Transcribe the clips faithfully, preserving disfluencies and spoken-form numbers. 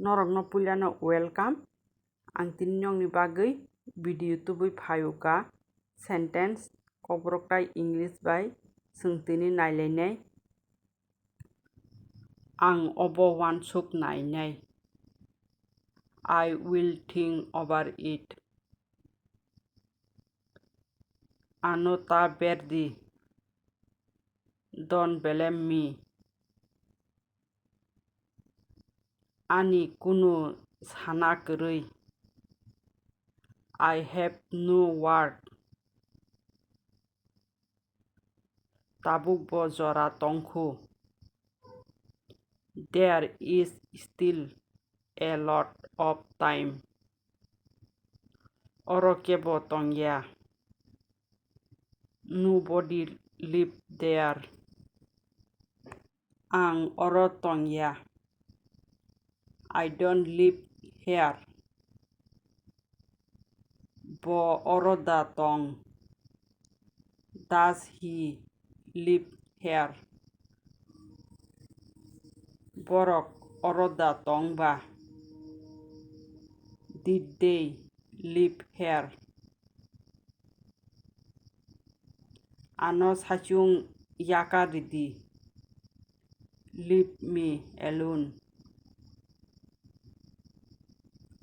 Norokno puilano welcome. Ang tini nokni bagwi video tubui phaiuka sentence kokborok tai English bai chwng tini nailainai. Ang obo uansuk nainai. I will think over it. Ano ta berdi. Don't blame me. Ani kunu sana kwrwi. I have no word. Tabuk bo jora tongkhu. There is still a lot of time. Oro kebo tongya. Nobody live there. Ang oro tongya. I don't live here. Bo oro da tong? Does he live here? Borok oro da tong ba? Did they live here? Ano saichung yaka ridi. Leave me alone.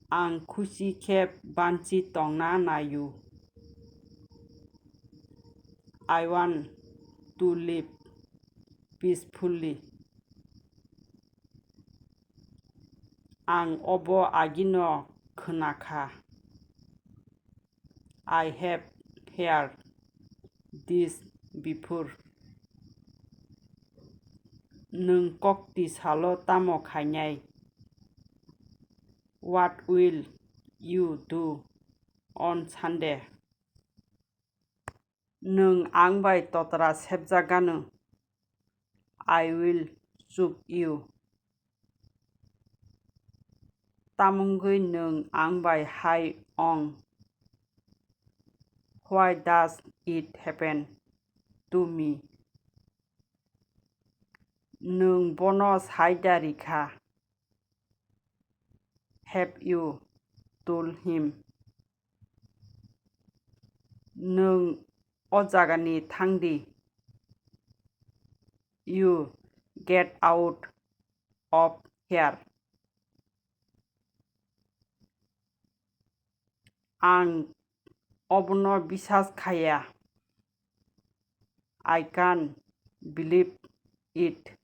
Ang khusi khe banchi tongna naio. I want to live peacefully. Ang obo agino khwnakha. I have heard this before. Nwng kokti salo tamo khainai? What will you do on Sunday? Nwng ang bai totra sepjak gano? I will choke you. Tamungwi nwng ang bai hai ong? Why does it happen to me? Nwng bono sai da rikha? Have you told him? Nwng o jagani thangdi. You get out of here. Ang obono bisas khaya. I can't believe it.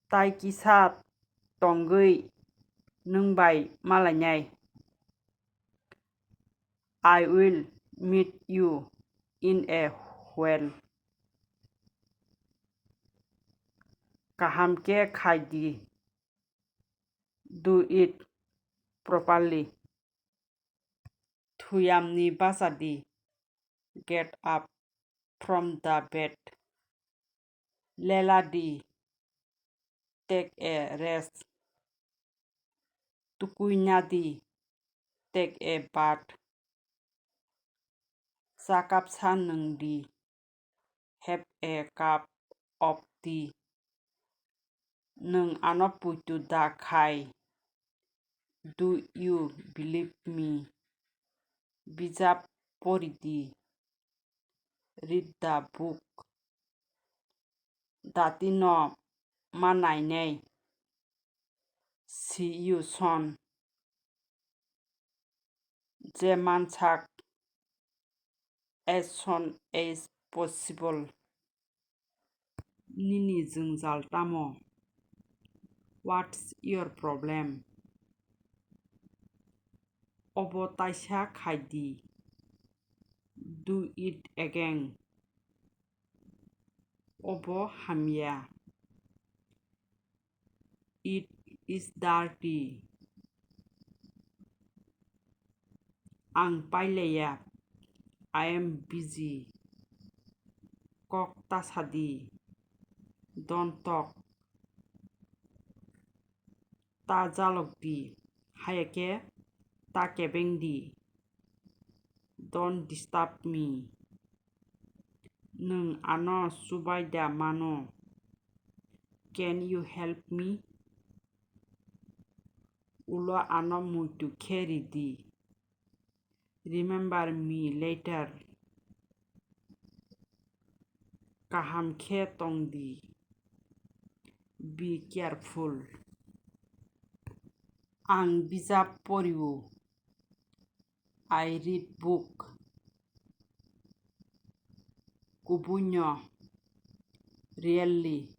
Tai kisa tongwi nwng bai malainai. I will meet you in a well. Kaham khe khai di. Do it properly. Thuyamni bacha di. Get up from the bed. Lela di. Take a rest. Tukui na di. Take a bath. Cha kapsa nwng di. Have a cup of tea. Nwng ano puitu da khai? Do you believe me? Bijap pori di. Read the book. Dati no ma nainai. See you soon. Je mansak, as soon as possible. Nini jwngjal tamo? What's your problem? Obo taisa khai di. Do it again. Obo hamya. It is dirty. Ang pailaiya. I am busy. Kok ta sa di. Don't talk. Ta jalok di. Haya khe ta kebeng di. Don't disturb me. Nwng ano chubai da mano? Can you help me? Ulo ano muitu khe ridi. Remember me later. Kaham khe tongdi. Be careful. Ang bijap porio. I read book. Kubuino. Really.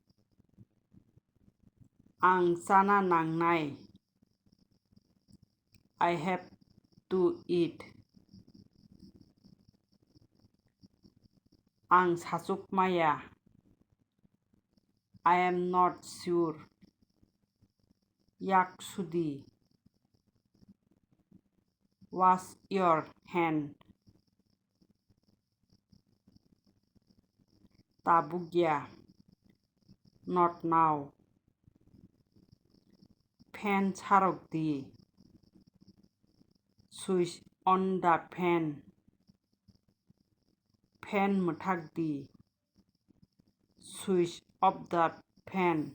Ang chana nangnai. I have to eat. Ang sachuk maya. I am not sure. Yak sudi. Wash your hand. Tabukya. Not now. Fan charok di. Switch on the fan. Fan mwthak di. Switch off the fan.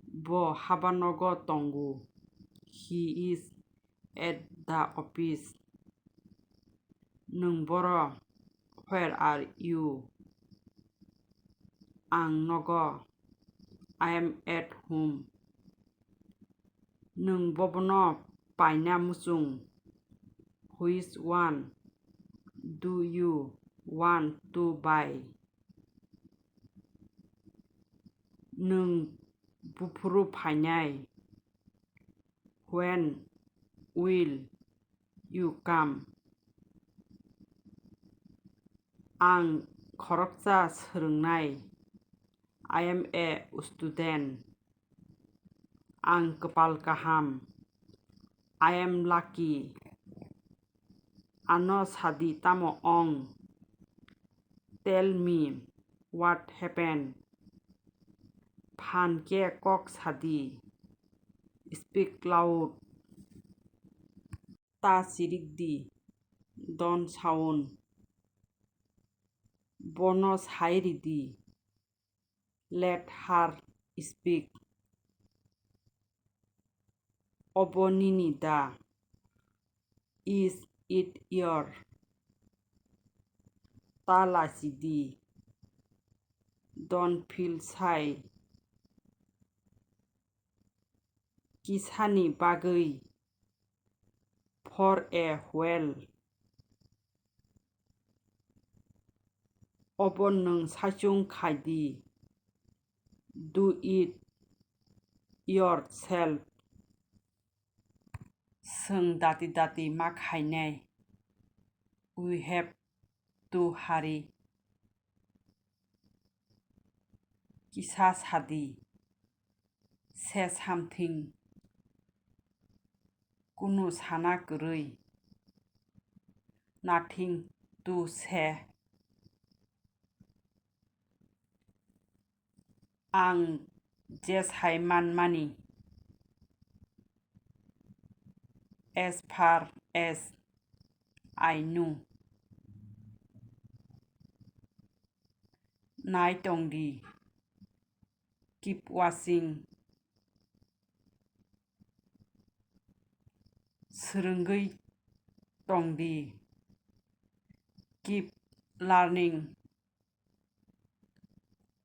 Bo habanogo tongo. He is at the office. Nwng boro? Where are you? Ang nogo. I am at home. Nwng bobono paina muchung? Which one do you want to buy? Nwng buphuru phainai? When will you come? Ang khoroksa swrwngnai. I am a student. Ang kwpal kaham. I am lucky. Ano sadi tamo ong? Tell me what happened. Phan khe kok sadi. Speak loud. Ta chirik di. Don't shout. Bono sai ridi. Let her speak. Obo nini da? Is it your? Ta lachidi. Don't feel shy. Kisani bagwi. For a while. Obo nwng saichung khai di. Do it yourself. Chwng dati dati ma khainai. We have to hurry. Kisa sadi. Say something. Kunu sana kwrwi. Nothing to say. Ang je sai manmani. As far as I know. Nai tong di. Keep watching. Swrwngwi tong di. Keep learning.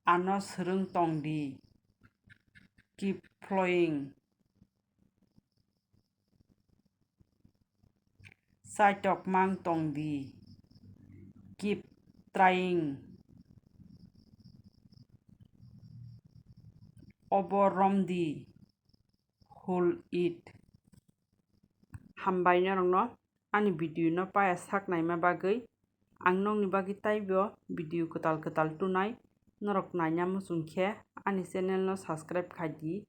Ano swrwng tong di. Keep following. Chaitok mang tong di. Keep trying. Obo rom di. Hold it. Hambai norokno ani video no paya sak naima bagwi. Ang nokni bagwi taibo video kwtal kwtal tunai. Norok naina muchung khe ani channel no subscribe khai di.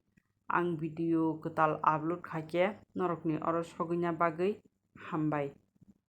Ang video kwtal upload khai khe norokni oro sogwina bagwi hambai.